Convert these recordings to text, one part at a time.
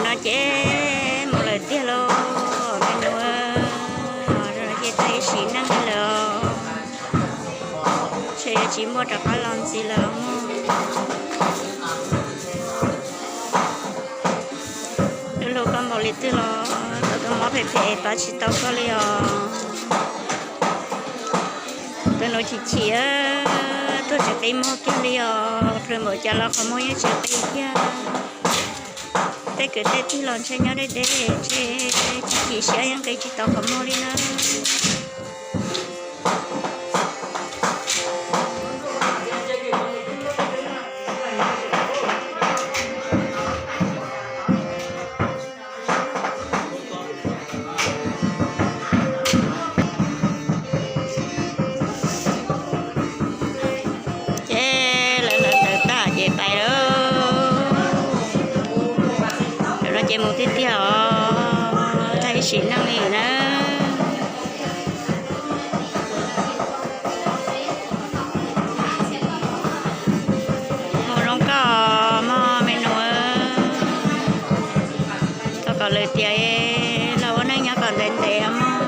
No ces mus lawm tiag lauj, me nus, ces tag ib sim neej lawm, ntshe yuav tsis muaj rov qab los ntxiv lawm. Lub lub koj npaum li twg los tau tus mob phem phem pab tsis tau koj li os. Tus nus chim chim tuag tsis qi muag kiag li os, plhws npaum cas los qhov muag yeej tsis qi kiag. Tej kwv tej tij los ntshe nyob deb deb, ntshe chim chim siab yeej qi tsis tau qhov muag li na. Ces lawv lawv ntawd tag ces pais lawm. Lawv no ces mus tiag tiag os, tag ib sim neej li na. Mus zoo koj mog me nus, thov kom lwm tiam los ua neej nyob kom ntev ntev mog.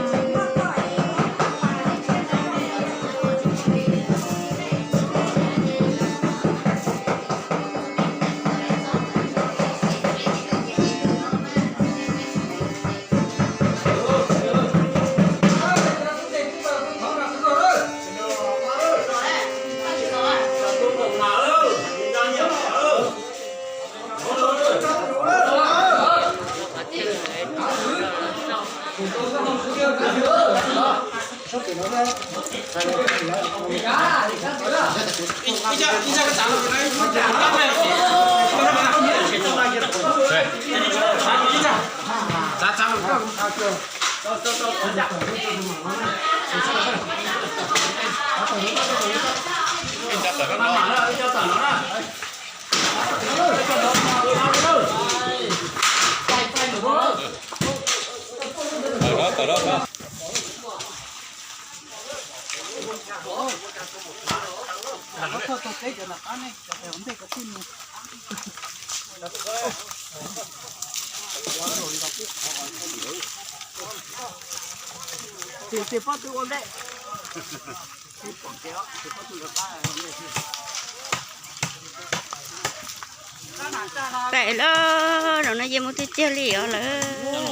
Pem lawm, zaum no yeej mus tiag tiag li os lawm.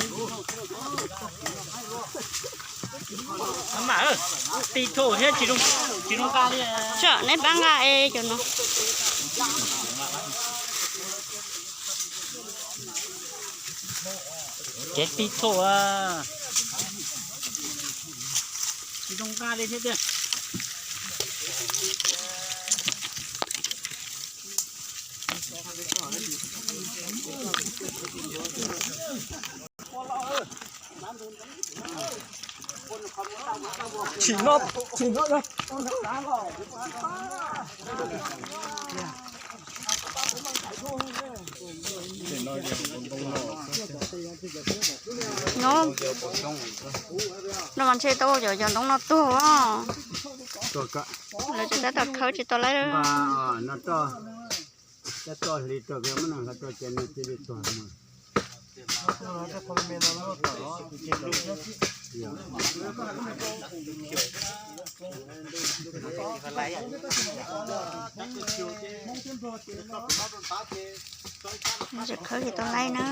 Tij thum thiab tsis zoo nqa li. Tsam neb pab nqa es cov no. Kev tij thum tsis zoo nqa li thiab tiag. Tsis no, tsis no. No mas ntshe tau cov cov ntoo no tuag os. Lawv tseem tab tom khawb tsis tau laib. Tseem khawb tsis tau laib na.